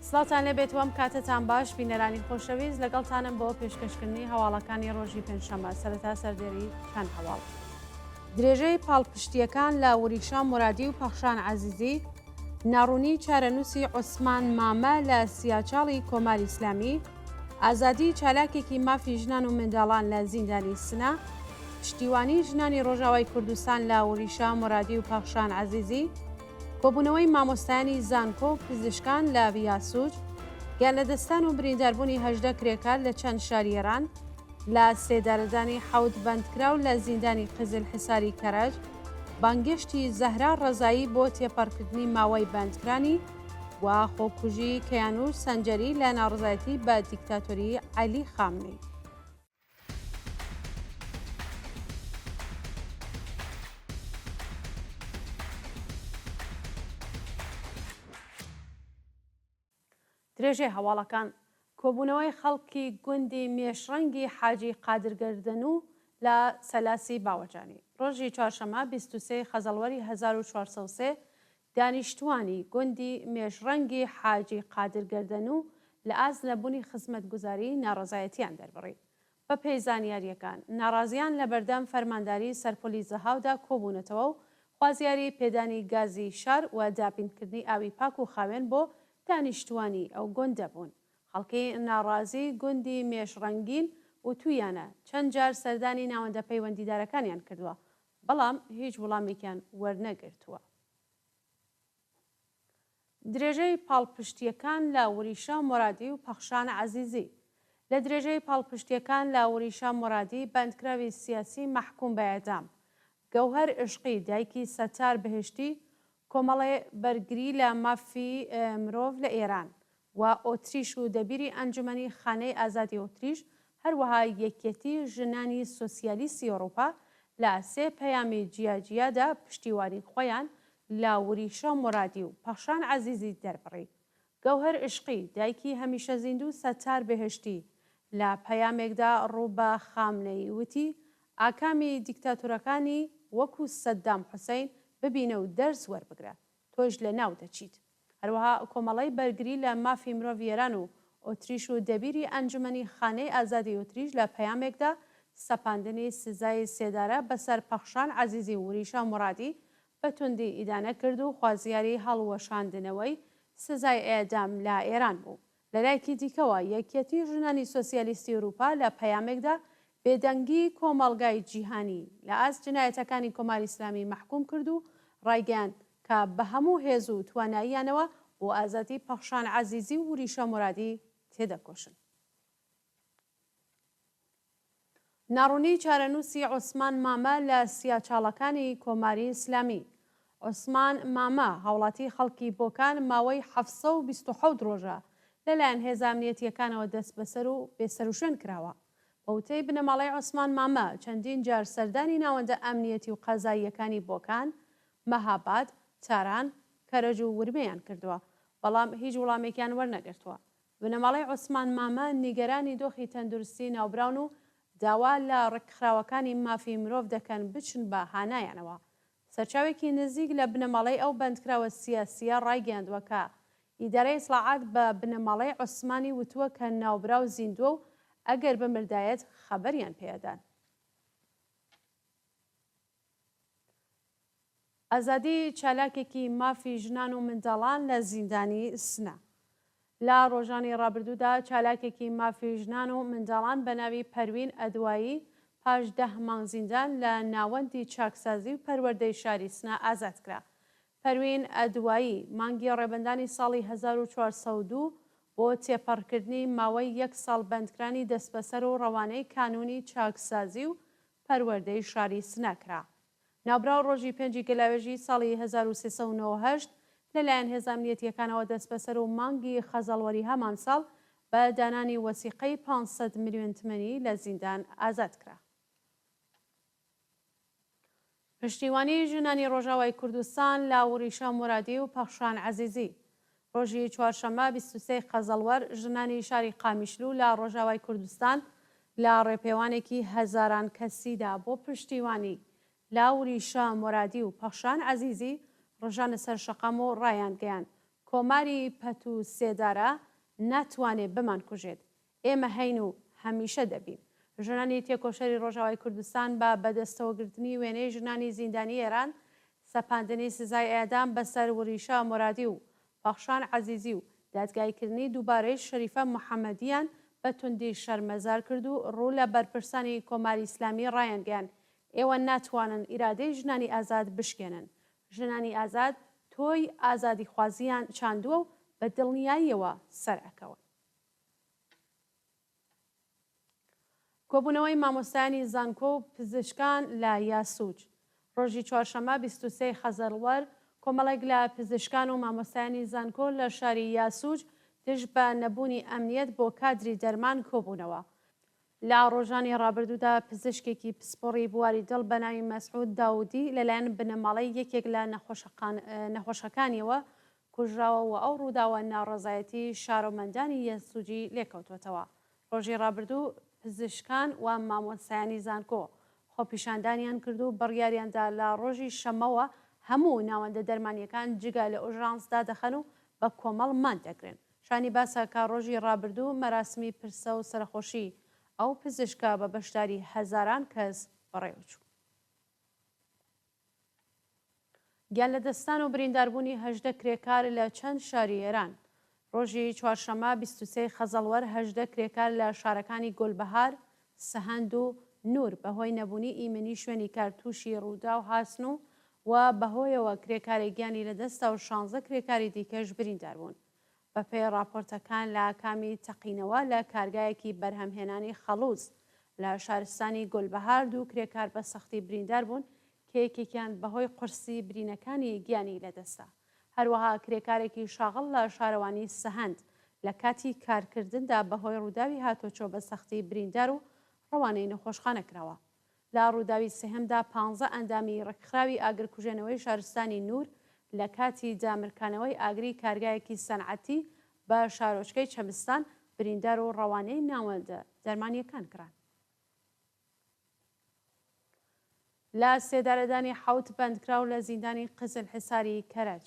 سڵاوتان لێبێت و ئەم کاتەتان باش بینەرانی خۆشەویست لەگەڵتانم بۆ پێشکەشکردنی هەواڵەکانی ڕۆژی پێنجشەممە سەرەتا سەردێری چەند هەواڵ. درێژەی پاڵپشتییەکان لە وریشە مورادی و پەخشان عەزیزی، ناڕوونی چارەنووسی عوسمان مامە لە سیاچاڵی کۆماری ئیسلامی، ئازادی چالاکێکی مافی ژنان و منداڵان لە زیندانی سنە، پشتیوانی ژنانی ڕۆژاوای کوردستان لە وریشە مورادی و پەخشان عەزیزی، کۆبوونەوەی مامۆستایانی زانکۆ و پزیشکان لە یاسوج، گیانلەدەستدان و برینداربوونی 18 کرێکار لە چەند شاری ئێران، لە سێدارەدانی حەوت بەندکراو لە زیندانی قزلحساری کەرەج، بانگێشتی زەهرا ڕەزایی بۆ تێپەڕکردنی ماوەی بەندکرانی و خۆکوژی کەیانوور سەنجەری لە ناڕەزایەتی بە دیکتاتۆریی عەلی خامنەیی. درێژەی هەواڵەکان، کۆبوونەوەی خەڵکی گوندی مێشڕەنگی حاجی قادر گەردەنوو لە سەلاسی باوەجانی، ڕۆژی چوارشەممە 23 خەزەڵوەری 1403 دانیشتووانی گوندی مێشڕەنگی حاجی قادر گەردەنوو لە ئاست نەبوونی خزمەتگوزاری ناڕەزایەتیان دەربڕی. بەپێی زانیارییەکان، ناڕازییان لەبەردەم فەرمانداریی سەرپۆلی زەهاودا کۆبوونەتەوە و خوازیاری پێدانی گازی شار و دابینکردنی ئاوی پاک و خاوێن بۆ دانیشتووانی ئەو گوندە بوون. خەڵکی ناڕازی گوندی مێشڕەنگین وتوویانە، چەند جار سەردانی ناوەندە پەیوەندیدارەکانیان کردووە، بەڵام هیچ وڵامێکیان وەرنەگرتووە. درێژەی پاڵپشتییەکان لە وریشە مۆرادی و پەخشان عەزیزی لە درێژەی پاڵپشتییەکان لە وریشە مۆرادی بەندکراوی سیاسی مەحکووم بە ئێعدام، گەوهەر عشقی دایکی سەتار بەهێشتی، کۆمەڵەێ بەرگری لە مافی مرۆڤ لە ئێران و ئۆتریش و دەبیری ئەنجومەنی خانەی ئازادی ئۆتریش، هەروەها یەکیەتی ژنانی سۆسیالیستی ئۆڕوپا لە سێ پەیامی جیا جیادا پشتیوانی خۆیان لە وریشە مۆرادی و پەخشان عەزیزی دەربڕی. گەوهەر عشقی، دایکی هەمیشە زیندوو سەتار بەهێشتی لە پەیامێکدا ڕوو بە خامنەیی وتی، ئاکامی دیکتاتۆرەکانی وەکوو سەدام حوسەین ببینە و دەرس وەربگرە. تۆش لە ناو دەچیت. هەروەها کۆمەڵەی بەرگری لە مافی مرۆڤی ئێران و ئۆتریش و دەبیری ئەنجومەنی خانەی ئازادی ئۆتریش لە پەیامێکدا سەپاندنی سزای سێدارە بەسەر پەخشان عەزیزی و وریشە مورادی بە توندی ئیدانە کرد و خوازیاری هەڵوەشاندنەوەی سزای ئێعدام لە ئێران بوو. لەلایەکی دیکەوە یەکیەتی ژنانی سۆسیالیستی ئورووپا لە پەیامێکدا بێدەنگی کۆمەڵگای جیهانی لە ئاست جنایەتەکانی کۆماری ئیسلامی مەحکووم کرد و ڕایگەیاند کە بە هەموو هێز و تواناییانەوە بۆ ئازادی پەخشان عەزیزی و وریشە مورادی تێدەکۆشن. ناڕوونی چارەنووسی عوسمان مامە لە سیاچاڵەکانی کۆماری ئیسلامی عوسمان مامە، هاوڵاتی خەڵکی بۆکان ماوەی 727 ڕۆژە لەلایەن هێزە ئەمنیەتییەکانەوە دەستبەسەر و بێسەروشوێن کراوە. بە وتەی بنەماڵەی عوسمان مامە، چەندین جار سەردانی ناوەندە ئەمنیەتی و قەزاییەکانی بۆکان، مەهاباد، تاران، کەرەج و ورمێیان کردووە، بەڵام هیچ وڵامێکیان وەرنەگرتووە. بنەماڵەی عوسمان مامە نیگەرانی دۆخی تەندروستی ناوبراون و داوا لە ڕێکخراوەکانی مافی مرۆڤ دەکەن بچن بە هانایانەوە. سەرچاوێکی نزیک لە بنەماڵەی ئەو بەندکراوە سیاسییە ڕایگەیاندووە کە ئیدارەی ئیتڵاعات بە بنەماڵەی عوسمانی وتووە کە ناوبراو زیندووە و ئەگەر بمردایەت خەبەریان پێ ئەدان. ئازادی چالاکێکی مافی ژنان و منداڵان لە زیندانی سنە. لە ڕۆژانی ڕابردوودا چالاکێکی مافی ژنان و منداڵان بە ناوی پەروین ئەدوایی پاش دە مانگ زیندان لە ناوەندی چاکسازی و پەروەردەی شاری سنە ئازاد کرا. پەروین ئەدوایی مانگی ڕێبەندانی ساڵی 1402 بۆ تێپەڕکردنی ماوەی یەک ساڵ بەندکرانی دەستبەسەر و ڕەوانەی کانوونی چاکسازی و پەروەردەی شاری سنە کرا. ناوبراو ڕۆژی پێنجی گەلاوێژی ساڵی 1398 لەلایەن هێزە ئەمنیەتییەکانەوە دەستبەسەر و مانگی خەزەڵوەری هەمان ساڵ بە دانانی وەسیقەی 500 ملیۆن تمەنی لە زیندان ئازاد کرا. پشتیوانی ژنانی ڕۆژاوای کوردستان لە وریشە مورادی و پەخشان عەزیزی ڕۆژی چوارشەممە 23 خەزەڵوەر ژنانی شاری قامیشلو لە ڕۆژاوای کوردستان لە ڕێپێوانێکی هەزاران کەسیدا بۆ پشتیوانی لە وریشە مورادی و پەخشان عەزیزی ڕژانە سەر شەقام و ڕایانگەیاند. کۆماری پەت و سێدارە ناتوانێ بمانکوژێت. ئێمە هەین و هەمیشە دەبین. ژنانی تێکۆشەری ڕۆژاوای کوردستان بە بەدەستەوەگرتنی وێنەی ژنانی زیندانی ئێران، سەپاندنی سزای ئێعدام بەسەر وریشە مۆرادی و پەخشان عەزیزی و دادگاییکردنی دووبارەی شەریفە محەمەدییان بە توندی شەرمەزار کرد و ڕوو لە بەرپرسانی کۆماری ئیسلامی ڕایانگەیاند، ئێوە ناتوانن ئیرادەی ژنانی ئازاد بشکێنن. ژنانی ئازاد تۆی ئازادیخوازییان چاندووە و بە دڵنیاییەوە سەرئەکەون. کۆبوونەوەی مامۆستایانی زانکۆ و پزیشکان لە یاسوج ڕۆژی چوارشەممە 23 خەزەڵوەر کۆمەڵێک لە پزیشکان و مامۆستایانی زانکۆ لە شاری یاسوج دژ بە نەبوونی ئەمنیەت بۆ کادری دەرمان کۆبوونەوە. لە ڕۆژانی ڕابردوودا پزیشکێکی پسپۆڕی بواری دڵ بە ناوی مەسعود داودی لەلایەن بنەماڵەی یەکێک لە نەخۆشەکانیەوە کوژراوە و ئەو ڕووداوە ناڕەزایەتی شارۆمەندانی یەسوجی لێکەوتووەتەوە. ڕۆژی ڕابردوو پزیشکان و مامۆستایانی زانکۆ خۆپیشاندانیان کرد و بڕیاریاندا لە ڕۆژی شەممەوە هەموو ناوەندە دەرمانییەکان جگە لە ئوژانس دادەخەن و بە کۆمەڵ مان دەگرن. شانی باسە کە ڕۆژی ڕابردوو مەراسمی پرسە و سەرەخۆشی ئەو پزیشکە بە بەشداری هەزاران کەس بەڕێوەچوو. گیانلەدەستدان و برینداربوونی 18 کرێکار لە چەند شاری ئێران. ڕۆژی چوارشەممە 23 خەزەڵوەر 18 کرێکار لە شارەکانی گۆلبەهار، سەهەند و نوور بەهۆی نەبوونی ئیمنی شوێنی کار تووشی ڕووداو هاتن و و بەهۆیەوە کرێکارێک گیانی لەدەستدا و شانزە کرێکاری دیکەش بریندار بوون. بەپێی ڕاپۆرتەکان لە ئاکامی تەقینەوە لە کارگایەکی بەرهەمهێنانی خەڵووز لە شارستانی گۆلبەهار دوو کرێکار بە سەختی بریندار بوون کە یەکێکیان بەهۆی قورسی برینەکانی گیانی لەدەستدا. هەروەها کرێکارێکی شاغڵ لە شارەوانی سەهەند لە کاتی کارکردندا بەهۆی ڕووداوی هاتۆچۆ بە سەختی بریندار و ڕەوانەی نەخۆشخانە کراوە. لە ڕووداوی سێهەمدا پانزە ئەندامی ڕێکخراوی ئاگرکوژێنەوەی شارستانی نوور لە کاتی دامرکانەوەی ئاگری کارگایەکی سەنعەتی بە شارۆچکەی چەمستان بریندار و ڕەوانەی ناوەندە دەرمانییەکان کران. لە سێدارەدانی حەوت بەندکراو لە زیندانی قزلحیساری کەرەج.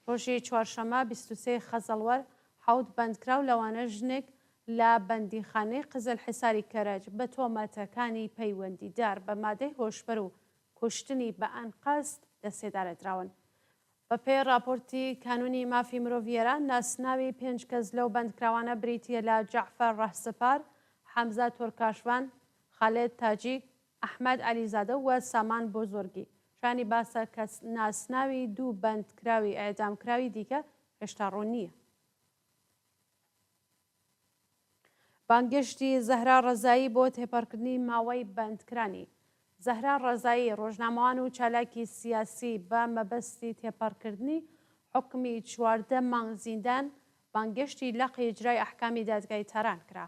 ڕۆژی چوارشەممە 23 خەزەڵوەر حەوت بەندکراو لەوانە ژنێک لە بەندیخانەی قزلحیساری کەرەج بە تۆمەتەکانی پەیوەندیدار بە مادەی هۆشبەر و کوشتنی بە ئەنقەست لە سێدارە دراون. بەپێی ڕاپۆرتی کانوونی مافی مرۆڤی ئێران، ناسناوی پێنج کەس لەو بەندکراوانە بریتییە لە جەعفەر ڕەهسپار، حەمزە تۆرکاشڤان، خالێد تاجیک، ئەحمەد عەلیزادە و سامان بۆزۆرگی. شایانی باسە کە ناسناوی دوو بەندکراوی ئێعدامکراوی دیکە هێشتا ڕوون نییە. بانگێشتی زەهرا ڕەزایی بۆ تێپەڕکردنی ماوەی بەندکرانی زەهرا ڕەزایی، ڕۆژنامەوان و چالاکی سیاسی بە مەبەستی تێپەڕکردنی حوکمی 14 مانگ زیندان بانگێشتی لقی ئیجرای ئەحکامی دادگای تاران کرا.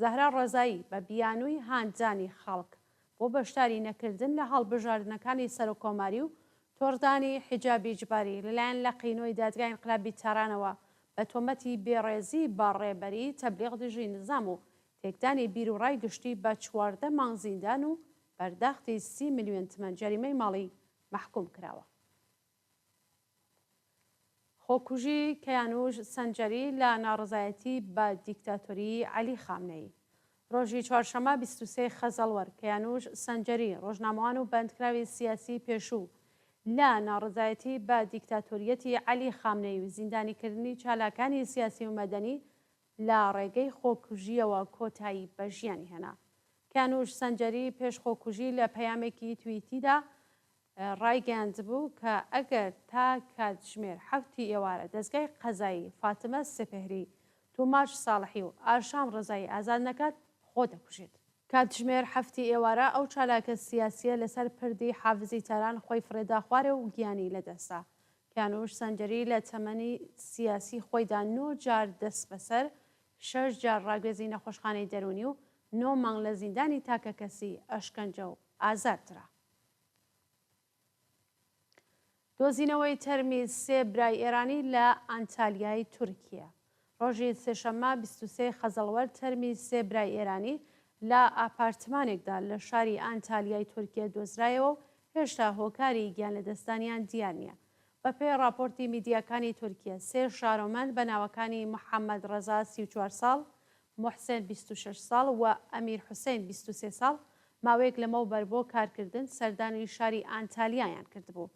زەهرا ڕەزایی بە بیانووی هاندانی خەڵک بۆ بەشداری نەکردن لە هەڵبژاردنەکانی سەرۆککۆماری و تۆڕدانی حیجابی ئیجباری لەلایەن لقی نۆی دادگای ئینقلابی تارانەوە بە تۆمەتی بێڕێزی بە ڕێبەری، تەبلیغ دژی نزام و تێکدانی بیروڕای گشتی بە 14 مانگ زیندان و پەرداختی 30 ملیۆن تمەن جەریمەی ماڵی مەحکووم کراوە. خۆکوژی کەیانوش سەنجەری لە ناڕەزایەتی بە دیکتاتۆریی عەلی خامنەیی. ڕۆژی چوارشەممە 23 خەزەڵوەر، کەیانوش سەنجەری، ڕۆژنامەوان و بەندکراوی سیاسیی پێشوو، لە ناڕەزایەتی بە دیکتاتۆرییەتی عەلی خامنەیی و زیندانیکردنی چالاکانی سیاسی و مەدەنی لە ڕێگەی خۆکوژییەوە کۆتایی بە ژیانی هێنا. کیانوش سەنجەری پێش خۆکوژی لە پەیامێکی تویتیدا ڕایگەیاندبوو کە ئەگەر تا کاتژمێر حەوتی ئێوارە دەزگای قەزایی فاتمە سپێهری، توماج ساڵحی و ئارشام ڕەزایی ئازاد نەکات، خۆ دەکوژێت. کاتژمێر حەفتی ئێوارە ئەو چالاکە سیاسییە لەسەر پردی حافزی تاران خۆی فڕێدا خوارێ و گیانی لەدەستدا. کیانوش سەنجەری لە تەمەنی سیاسی خۆیدا نۆ جار دەستبەسەر، شەش جار ڕاگوێزی نەخۆشخانەی دەروونی و نۆ مانگ لە زیندانی تاکەکەسی ئەشکەنجە و ئازار درا. دۆزینەوەی تەرمی سێ برای ئێرانی لە ئانتالیای تورکیە. ڕۆژی سێشەممە 23 خەزەڵوەر تەرمی سێ برای ئێرانی لە ئاپارتمانێکدا لە شاری ئانتالیای تورکیە دۆزرایەوە و هێشتا هۆکاری گیانلەدەستدانیان دیار نییە. بەپێی ڕاپۆرتی میدیاکانی تورکیە، سێ شارۆمەند بە ناوەکانی محەممەد ڕەزا 34 ساڵ، موحسێن 26 ساڵ و ئەمیر حوسەین 23 ساڵ ماوەیەک لەمەوبەر بۆ کارکردن سەردانی شاری ئانتالیایان کردبوو.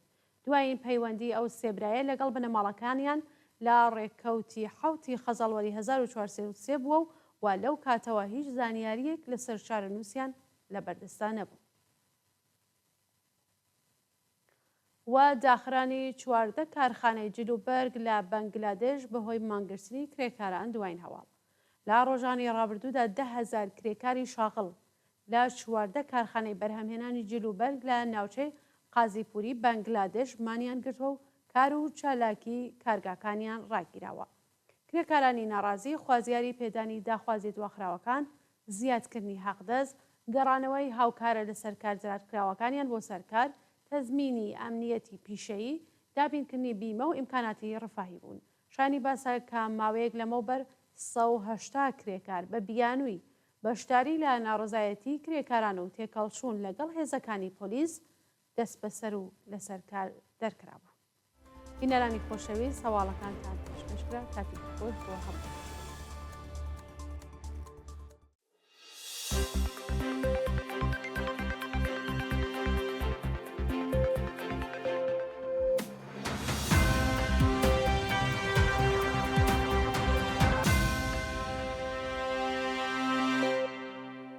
دوایین پەیوەندیی ئەو سێ برایە لەگەڵ بنەماڵەکانیان لە ڕێککەوتی حەوتی خەزەڵوەری 1403 بووە و لەو کاتەوە هیچ زانیارییەک لەسەر چارەنووسیان لەبەردەستدا نەبوو. و داخرانی 14 کارخانەی جلوبەرگ لە بەنگلادێش بەهۆی مانگرتنی کرێکاران دواین هەواڵ لە ڕۆژانی ڕابردوودا 10,000 کرێکاری شاغڵ لە 14 کارخانەی بەرهەمهێنانی جلوبەرگ لە ناوچەی قازیپوری بەنگلادێش مانیان گرتووە و کار و چالاکی کارگاکانیان ڕاگیراوە. کرێکارانی ناڕازی خوازیاری پێدانی داخوازی دواخراوەکان، زیادکردنی حەقدەست، گەڕانەوەی هاوکارە لەسەرکاردرارکراوەکانیان بۆ سەر کار، تەزمینی ئەمنیەتی پیشەیی، دابینکردنی بیمە و ئیمکاناتی ڕفاهی بوون. شایانی باسە کە ماوەیەک لەمەوبەر 180 کرێکار بە بیانووی بەشداری لە ناڕەزایەتیی کرێکاران و تێکهەڵچوون لەگەڵ هێزەکانی پۆلیس دەستبەسەر و لەسەر کار دەرکرابوون. بینەرانی خۆشەویست هەواڵەکانتان پێشکەش کرا کاتێکی خۆش بۆ هەمووتان.